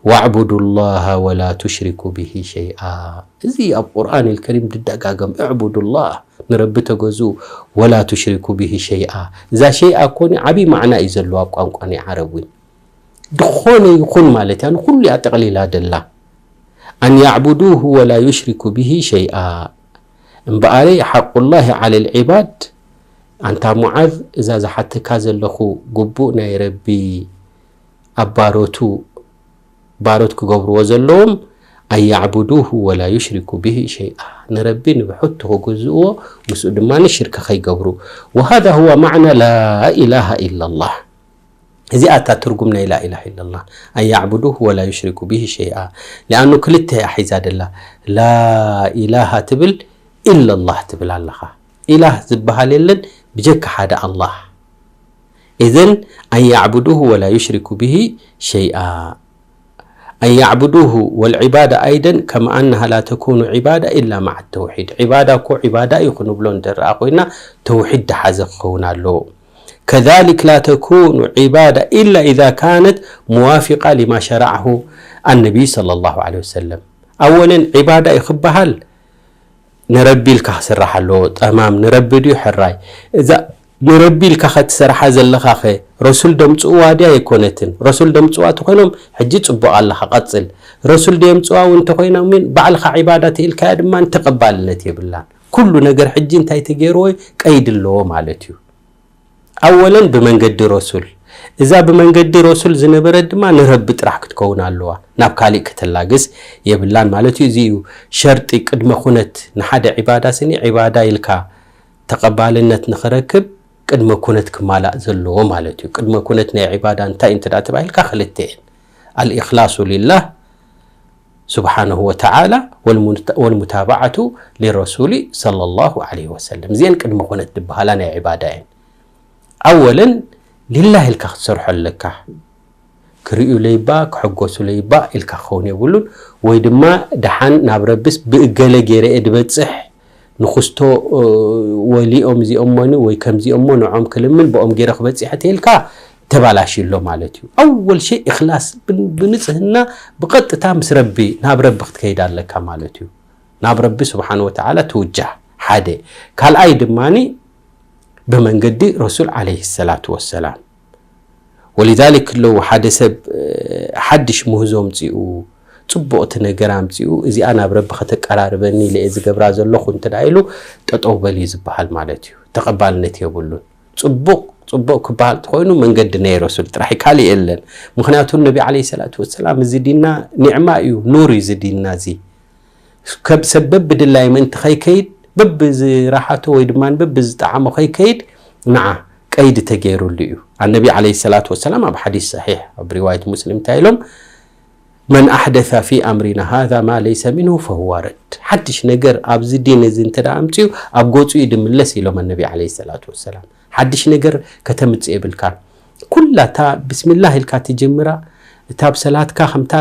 "ወዕቡዱ ላሃ ወላ ቱሽሪኩ ብሂ ሸይኣ." እዚ ኣብ ቁርኣን ልከሪም ድደጋገም፣ "እዕቡዱ ላህ፣ ንረቢ ተገዝኡ፣ ወላ ቱሽሪኩ ብሂ ሸይኣ." እዛ ሸይኣ ኮኒ ዓብዪ ማዕና እዩ ዘለዎ ኣብ ቋንቋ ናይ ዓረብ እውን። ድኾነ ይኹን ማለት እያ፣ ንኹሉ እያ ጠቕሊላ ደላ። "ኣን ያዕቡዱሁ ወላ ዩሽሪኩ ብሂ ሸይኣ." እምበኣረይ ሓቁላሂ ዓለል ዒባድ፣ ኣንታ ሙዓዝ፣ እዛ ዝሓተካ ዘለኹ ግቡእ ናይ ረቢ ኣብ ባሮቱ፣ ባሮት ክገብርዎ ዘለዎም፣ "ኣን ያዕቡዱሁ ወላ ዩሽሪኩ ብሂ ሸይኣ፣ ንረቢ ንብሕቱ ክግዝእዎ፣ ምስኡ ድማ ሽርክ ከይገብሩ። ወሃዛ ሁወ ማዕና ላ ኢላሃ ኢላላህ። እዚኣ እታ ትርጉም ናይ ላ ኢላሃ ኢላላህ። ኣን ያዕቡዱሁ ወላ ዩሽሪኩ ብሂ ሸይኣ። ሊኣኑ ክልተ እያ ሒዛ ደላ። ላ ኢላሃ ትብል፣ ኢላላህ ትብል ኣለኻ። ኢላህ ዝበሃል የለን ብጀካ ሓደ ኣላህ። ኢዘን ኣን ያዕቡዱሁ ወላ ዩሽሪኩ ብሂ ሸይኣ። ኣን ያዕቡዱሁ ወልዒባዳ ኣይደን ከማ ኣናሃ ላ ተኩኑ ዒባዳ ኢላ መዓ ተውሒድ። ዒባዳ እኮ ዒባዳ እዩ ክንብሎ እንተረኣ ኮይና ተውሒድ ደሓዘ ክኸውን ኣለዎ። ከዛሊክ ላ ተኩኑ ዒባዳ ኢላ ኢዛ ካነት ሙዋፊቃ ሊማ ሸረዐሁ ኣነቢይ ሰለላሁ ዐለይሂ ወሰለም። ኣወለን ዒባዳ እዩ ክበሃል ንረቢ ኢልካ ክስራሕ ኣለዎ። ጠማም ንረቢ ድዩ ሕራይ? እዛ ንረቢ ኢልካ ከትሰርሓ ዘለኻኸ ረሱል ደምፅእዋ ድያ ኣይኮነትን? ረሱል ደምፅእዋ ተኾይኖም ሕጂ ፅቡቕ ኣለኻ ቀፅል። ረሱል ደየምፅእዋ እውን እንተኾይኖም ግን ባዕልኻ ዒባዳ ተኢልካያ ድማ ተቐባልነት የብላን። ኩሉ ነገር ሕጂ እንታይ ተገይርዎ እዩ? ቀይዲ ኣለዎ ማለት እዩ። ኣወለን ብመንገዲ ረሱል። እዛ ብመንገዲ ረሱል ዝነበረት ድማ ንረቢ ጥራሕ ክትከውን ኣለዋ። ናብ ካሊእ ከተላግስ የብላን ማለት እዩ። እዚ እዩ ሸርጢ ቅድመ ኩነት ንሓደ ዒባዳ ስኒ ዒባዳ ኢልካ ተቐባልነት ንኽረክብ ቅድመ ኩነት ክማላእ ዘለዎ ማለት እዩ። ቅድመ ኩነት ናይ ዒባዳ እንታይ እንተ ደኣ ተባሂልካ ክልተ እየን። ኣልኢኽላሱ ሊላህ ስብሓነሁ ወተዓላ ወልሙንተ-፣ ወልሙታባዓቱ ሊረሱሊ ሰለላሁ ዐለይሂ ወሰለም። እዚአን ቅድመ ኩነት ዝበሃላ ናይ ዒባዳ እየን። ኣወለን ሊላህ ኢልካ ክትሰርሖ ኣለካ። ክርእዩ ለይባ፣ ክሕጎሱ ለይባ ኢልካ ክኸውን የብሉን። ወይ ድማ ደሓን ናብ ረብስ ብእገለ ገይረ እየ ድበጽሕ፣ ንኽስቶ፣ እ፣ ወሊኦም እዚኦም መኑ ወይ ከምዚኦም ሞ ንዖም ክልምን ብኦም ገይረ ክበጽሕ ተኢልካ ተባላሽሎ ማለት እዩ። ኣወል ሸይ እኽላስ ብን-፣ ብንጽህና ብቐጥታ ምስ ረቢ፣ ናብ ረቢ ክትከይድ ኣለካ ማለት እዩ። ናብ ረቢ ስብሓን ወተዓላ ትውጃህ ሓደ። ካልኣይ ድማኒ ብመንገዲ ረሱል ዓለይሂ ሰላቱ ወሰላም። ወሊዛሊክ ኣለዉ ሓደ ሰብ፣ እ፣ ሓድሽ ምህዞ ኣምጺኡ፣ ጽቡቕቲ ነገር ኣምጺኡ፣ እዚኣ ናብ ረቢ ከተቀራርበኒ ኢለ እየ ዝገብራ ዘለኹ እንተ ደኣ ኢሉ፣ ጠጠው በል እዩ ዝበሃል ማለት እዩ። ተቐባልነት የብሉን። ጽቡቕ፣ ጽቡቕ ክበሃል ተኾይኑ መንገዲ ናይ ረሱል ጥራሕ እዩ፣ ካልእ የለን። ምኽንያቱ ነቢ ዓለይሂ ሰላቱ ወሰላም እዚ ዲንና ኒዕማ እዩ፣ ኑር እዩ እዚ ዲንና እዚ። ከብ-፣ ሰብ በብድላዩ ምእንቲ ከይከይድ፣ በብዝረሓቶ ወይ ድማ በብዝጠዓሞ ከይከይድ፣ ንዓ ቀይዲ ተገይሩሉ እዩ። ኣነቢ ዓለይሂ ሰላቱ ወሰላም ኣብ ሓዲስ ሰሒሕ፣ ኣብ ሪዋየት ሙስሊም እንታይ ኢሎም? "መን ኣሕደሰ ፊ ኣምሪና ሃዛ ማ ለይሰ ሚንሁ ፈሁወ ረድ።" ሓድሽ ነገር ኣብዚ ዲን እዚ እንተ ደኣ ኣምጺኡ፣ ኣብ ገጹ እዩ ድምለስ ኢሎም ኣነቢ ዓለይሂ ሰላቱ ወሰላም። ሓድሽ ነገር ከተምጽእ የብልካን። ኩላ እታ ብስሚላህ ኢልካ ትጅምራ፣ እታ ኣብ ሰላትካ ከምታ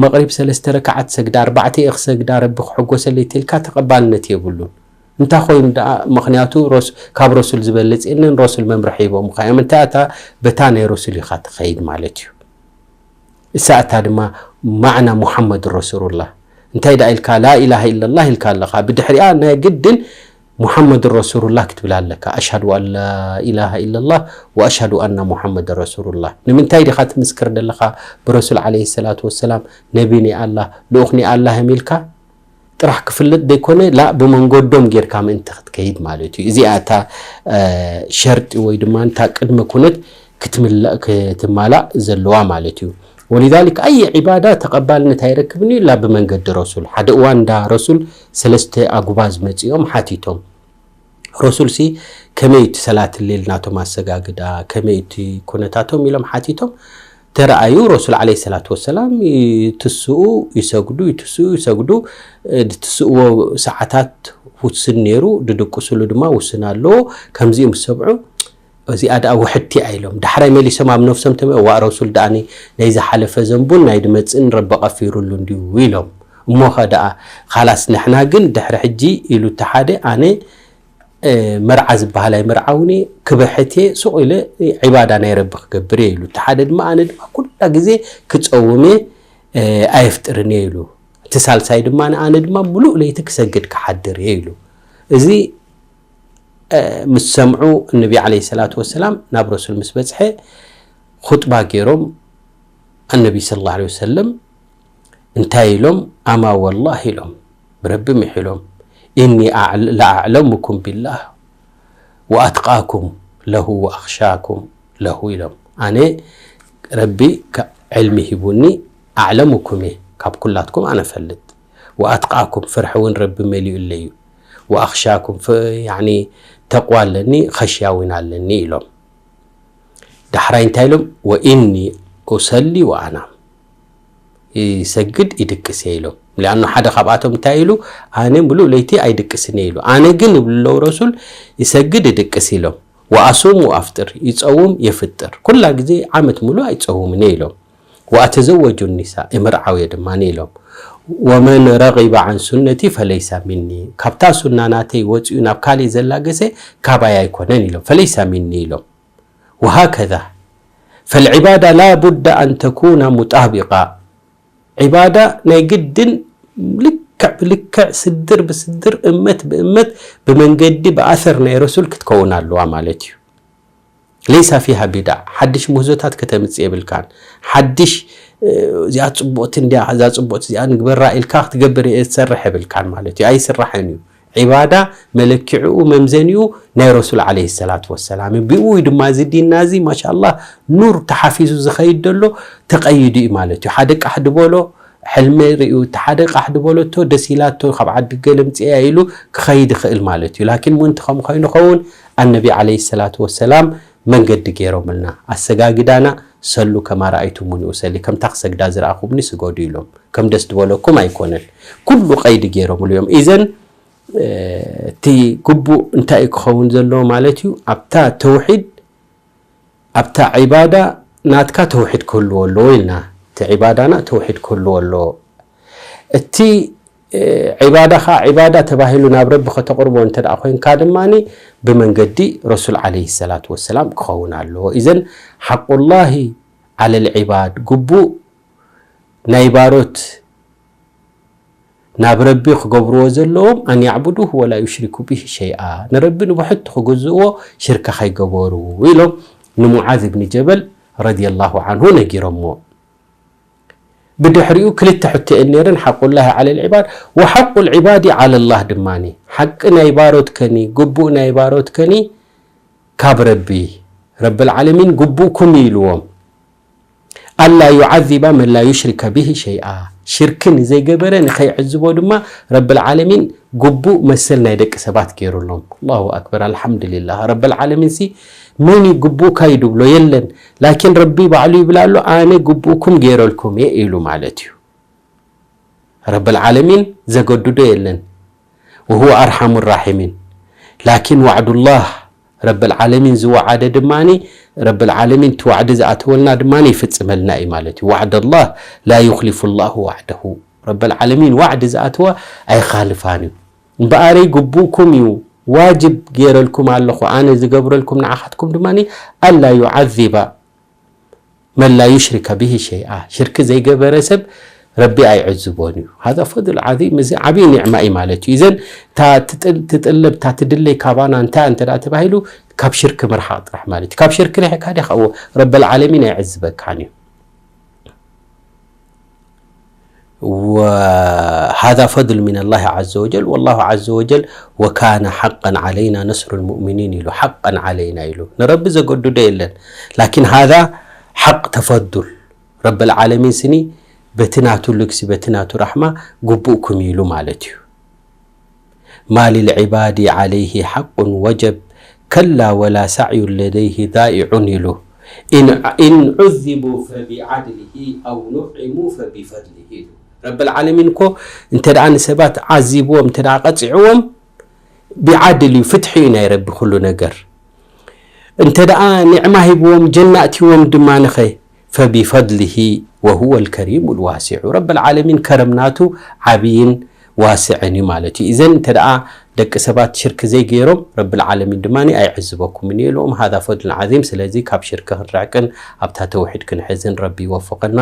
መቕሪብ ሰለስተ ረክዓት ሰግዳ፣ ኣርባዕተ እየ ክሰግዳ ረቢ ክሕጎሰለይ ተልካ ተቐባልነት የብሉን። እንታይ ኮይኑ ደኣ? ምኽንያቱ ረስ-፣ ካብ ረሱል ዝበልጽ የለን፣ ረሱል መምርሒ ሂቦምኻ እዮም። እንታይ እታ በታ ናይ ረሱል ኢኻ ትኸይድ ማለት እዩ። እሳ እታ ድማ ማዕና ሙሓመድ ረሱሉላህ። እንታይ ደኣ ኢልካ ላኢላሃ ኢለላህ ኢልካ ኣለኻ፣ ብድሕሪኣ ናይ ግድን ሙሓመድ ረሱሉላህ ክትብል ኣለካ። ኣሽሃዱ ኣን ላኢላሃ ኢለላህ ወኣሽሃዱ ኣና ሙሓመድ ረሱሉላህ። ንምንታይ ዲኻ ትምስክር ዘለኻ ብረሱል ዓለይሂ ሰላቱ ወሰላም ነቢ ናይ ኣላህ፣ ልኡኽ ናይ ኣላህ እዮም ኢልካ? ጥራሕ ክፍለጥ ዘይኮነ፣ ላ ብመንገዶም ጌርካ ምእንቲ ክትከይድ ማለት እዩ። እዚኣ እታ፣ እ፣ ሸርጢ ወይ ድማ እታ ቅድመ ኩነት ክትምላ-፣ ክትማላእ ዘለዋ ማለት እዩ። ወሊዛሊክ ኣየ ዒባዳ ተቐባልነት ኣይረክብን እዩ ኢላ ብመንገዲ ረሱል። ሓደ እዋን እንዳ ረሱል ሰለስተ ኣጉባዝ መጺኦም ሓቲቶም። ረሱል ሲ ከመይ እቲ ሰላት ሌል ናቶም ኣሰጋግዳ፣ ከመይ እቲ ኩነታቶም ኢሎም ሓቲቶም። ተረኣዩ። ረሱል ዓለይሂ ሰላቱ ወሰላም ይትስኡ ይሰግዱ፣ ይትስኡ ይሰግዱ። እ፣ ድትስእዎ ሰዓታት ውስን ነይሩ፣ ድድቅስሉ ድማ ውስን ኣለዎ። ከምዚኡ ምስ ሰምዑ፣ "እዚኣ ደኣ ውሕድቲ እያ" ኢሎም። ዳሕራይ መሊሶም ኣብ ነፍሶም ተመ-፣ "እዋእ፣ ረሱል ደኣኒ ናይ ዝሓለፈ ዘንቡን ናይ ድመጽእን ረቢ ቀፊሩሉ እንድዩ" ኢሎም። እሞኸ ደኣ፣ "ኻላስ ንሕና ግን ድሕሪ ሕጂ" ኢሉ እቲ ሓደ፣ "ኣነ፣ እ፣ መርዓ ዝበሃል ኣይምርዓውን እየ፣ ክብሕት እየ፣ ሱቕ ኢለ ዒባዳ ናይ ረቢ ክገብር እየ" ኢሉ። እቲ ሓደ ድማ፣ "ኣነ ድማ ኩላ ግዜ ክጸውም እየ፣ እ፣ ኣየፍጥርን እየ" ኢሉ። እቲ ሳልሳይ ድማ፣ "ኣነ ድማ ምሉእ ለይቲ ክሰግድ ክሓድር እየ" ኢሉ። እዚ፣ እ፣ ምስ ሰምዑ፣ እነቢ ዓለይሂ ሰላቱ ወሰላም ናብ ረሱል ምስ በጽሐ፣ ኹጥባ ገይሮም፣ ኣነቢ ሰለላሁ ዐለይሂ ወሰለም እንታይ ኢሎም? "ኣማ ወላህ" ኢሎም፣ ብረቢ ምሒሎም፣ "ኢኒ ኣዕል-፣ ለኣዕለሙኩም ቢላህ ወኣትቃኩም ለሁ ወኣኽሻኩም ለሁ" ኢሎም። "ኣነ ረቢ ከ-፣ ዕልሚ ሂቡኒ፣ ኣዕለሙኩም እየ፣ ካብ ኩላትኩም ኣነ ፈልጥ፣ ወኣትቃኩም፣ ፍርሒ እውን ረቢ መሊኡለይ እዩ፣ ወኣኽሻኩም፣ ፍ-፣ ያዕኒ ተቕዋ ኣለኒ፣ ኸሽያ እውን ኣለኒ" ኢሎም። ዳሕራይ እንታይ ኢሎም? "ወኢኒ ኡሰሊ ወኣናም፣ ይሰግድ ይድቅስ እየ" ኢሎም። ሊኣኑ ሓደ ካብኣቶም እንታይ ኢሉ? "ኣነ ምሉእ ለይቲ ኣይድቅስን እየ" ኢሉ። "ኣነ ግን" ይብሉ ኣለዉ ረሱል፣ "ይሰግድ ይድቅስ" ኢሎም። "ወኣሱም ወኣፍጥር፣ ይጸውም የፍጥር፣ ኩላ ግዜ ዓመት ምሉእ ኣይጸውምን እየ" ኢሎም። "ወኣተዘወጁ ኒሳ፣ እምርዓው እየ ድማ" ኢሎም። "ወመን ረጊበ ዓን ሱነቲ ፈለይሳ ሚኒ፣ ካብታ ሱና ናተይ ወጺኡ ናብ ካሊእ ዘላገሰ ካባይ ኣይኮነን" ኢሎም። "ፈለይሳ ሚኒ" ኢሎም። ወሃከዛ ፈልዒባዳ ላ ቡዳ ኣን ተኩና ሙጣቢቃ፣ ዒባዳ ናይ ግድን ልክዕ ብልክዕ፣ ስድር ብስድር፣ እመት ብእመት፣ ብመንገዲ ብኣሰር ናይ ረሱል ክትከውን ኣለዋ ማለት እዩ። ለይሳ ፊሃ ቢድዓ፣ ሓድሽ ምህዞታት ከተምጽእ የብልካን። ሓድሽ፣ እ፣ እዚኣ ጽቡቕቲ እንድያ፣ እዛ ጽቡቕቲ እዚኣ ንግበራ ኢልካ ክትገብር እየ ዝሰርሕ የብልካን ማለት እዩ። ኣይስራሕን እዩ። ዒባዳ መለኪዕኡ መምዘኒኡ ናይ ረሱል ዓለይሂ ሰላቱ ወሰላም እዩ። ብኡ እዩ ድማ እዚ ዲንና እዚ ማሻኣላህ ኑር ተሓፊዙ ዝኸይድ ዘሎ፣ ተቐይዱ እዩ ማለት እዩ። ሓደ ቃሕ ድበሎ ሕልሚ ርእዩ፣ እቲ ሓደ ቃሕ ድበለቶ ደስ ኢላቶ ካብ ዓዲ ገለ ምጽእያ ኢሉ ክኸይድ ይኽእል ማለት እዩ። ላኪን ምእንቲ ከም ኮይኑ ኸውን ኣነቢ ዓለይሂ ሰላቱ ወሰላም መንገዲ ገይሮምልና። ኣሰጋግዳና ሰሉ ከማ ረኣይቱሙኒ ኡሰሊ፣ ከምታ ክሰግዳ ዝረኣኹምኒ ስገዱ ኢሎም። ከም ደስ ዝበለኩም ኣይኮነን። ኩሉ ቀይዲ ገይሮምሉ እዮም። ኢዘን፣ እ፣ እቲ ግቡእ እንታይ እዩ ክኸውን ዘለዎ ማለት እዩ? ኣብታ ተውሒድ፣ ኣብታ ዒባዳ ናትካ ተውሒድ ክህልዎ ኣለዎ ኢልና። እቲ ዒባዳና ተውሒድ ክህልዎ ኣለዎ። እቲ፣ እ፣ ዒባዳኻ ዒባዳ ተባሂሉ ናብ ረቢ ከተቕርቦ እንተ ደኣ ኮይንካ ድማኒ ብመንገዲ ረሱል ዓለይሂ ሰላቱ ወሰላም ክኸውን ኣለዎ። ኢዘን ሓቁላሂ ዓለል ዒባድ፣ ግቡእ ናይ ባሮት ናብ ረቢ ክገብርዎ ዘለዎም፣ ኣን ያዕቡዱሁ ወላ ዩሽሪኩ ቢሂ ሸይኣ፣ ንረቢ ንብሕቱ ክግዝእዎ ሽርካ ከይገበሩ ኢሎም ንሙዓዝ ብኒ ጀበል ረዲየላሁ ዓንሁ ነጊሮምዎ። ብድሕሪኡ ክልተ ሕቶ እየን ነይረን፣ ሓቁላሂ ዓለል ዒባድ ወሓቁል ዒባዲ ዓለላህ ድማኒ፣ ሓቂ ናይ ባሮት ከኒ፣ ግቡእ ናይ ባሮት ከኒ ካብ ረቢ፣ ረብል ዓለሚን ግቡእኩም ኢልዎም። ኣላ ዩዓዚባ መን ላ ዩሽሪከ ቢሂ ሸይኣ፣ ሽርኪ ንዘይገበረ ንኸይዕዝቦ ድማ ረብል ዓለሚን ግቡእ መሰል ናይ ደቂ ሰባት ገይሩሎም። ኣላሁ ኣክበር፣ ኣልሓምዱሊላህ። ረብል ዓለሚን ሲ መን እዩ ግቡእካ እዩ ድብሎ? የለን። ላኪን ረቢ ባዕሉ ይብል ኣሎ፣ ኣነ ግቡእኩም ገይረልኩም እየ ኢሉ ማለት እዩ። ረብል ዓለሚን ዘገድዶ የለን። ወሁወ ኣርሓሙ ራሒሚን። ላኪን ዋዕዱላህ፣ ረብል ዓለሚን ዝወዓደ ድማኒ፣ ረብል ዓለሚን እቲ ዋዕዲ ዝኣተወልና ድማኒ ይፍጽመልና እዩ ማለት እዩ። ዋዕደላህ ላ ዩኽሊፉላሁ ዋዕደሁ። ረብል ዓለሚን ዋዕዲ ዝኣተወ ኣይኻልፋን እዩ። እምበኣረይ ግቡእኩም እዩ፣ ዋጅብ ገይረልኩም ኣለኹ፣ ኣነ ዝገብረልኩም ንዓኻትኩም ድማኒ፣ ኣላ ዩዓዚባ መን ላ ዩሽሪከ ቢሂ ሸይኣ፣ ሽርኪ ዘይገበረ ሰብ ረቢ ኣይዕዝቦን እዩ። ሃዛ ፈድል ዓዚም፣ እዚ ዓብዪ ኒዕማ እዩ ማለት እዩ። ኢዘን እታ ትጥል-፣ ትጥለብ፣ እታ ትድለይ ካባና እንታይ እንተ ደኣ ተባሂሉ፣ ካብ ሽርኪ ምርሓቕ ጥራሕ ማለት እዩ። ካብ ሽርኪ ርሒቕካ ዲኻ፣ እዎ፣ ረበል ዓለሚን ኣይዕዝበካን እዩ። وهذا فضل من الله عز وجل، والله عز وجل وكان حقا علينا نصر المؤمنين ኢሉ፣ ሓቀን ዓለይና ኢሉ። ንረቢ ዘገድዶ የለን። ላኪን ሃዛ ሓቅ ተፈዱል። ረብል ዓለሚን ስኒ በቲ ናቱ ልግሲ፣ በቲ ናቱ ራሕማ ግቡእኩም ኢሉ ማለት እዩ። ማ ሊልዕባዲ ዓለይሂ ሓቁን ወጀብ፣ ከላ ወላ ሳዕዩን ለደይሂ ዳኢዑን ኢሉ። إن ዑዚቡ ፈቢዓድሊሂ ኣው ኑዒሙ ፈቢፈድሊሂ ኢሉ። ረብል ዓለሚን እኮ እንተ ደኣ ንሰባት ዓዚብዎም፣ እንተ ደኣ ቀጺዕዎም፣ ብዓድል እዩ፣ ፍትሒ እዩ ናይ ረቢ ኩሉ ነገር። እንተ ደኣ ኒዕማ ሂብዎም፣ ጀና ኣእትይዎም ድማ ንኸ ፈቢፈድሊሂ ወሁወ ልከሪሙ ልዋሲዑ። ረብል ዓለሚን ከረም ናቱ ዓብይን ዋስዕን እዩ ማለት እዩ። እዘን እንተ ደኣ ደቂ ሰባት ሽርክ ዘይገይሮም ረብል ዓለሚን ድማ ኣይዕዝበኩምን እዩ ኢልዎም። ሃዛ ፈድሉን ዓዚም። ስለዚ ካብ ሽርክ ክንርሕቅን ኣብታ ተውሒድ ክንሕዝን ረቢ ይወፍቐና።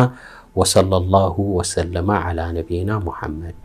ወሰለ ላሁ ወሰለመ ዓላ ነቢይና ሙሓመድ።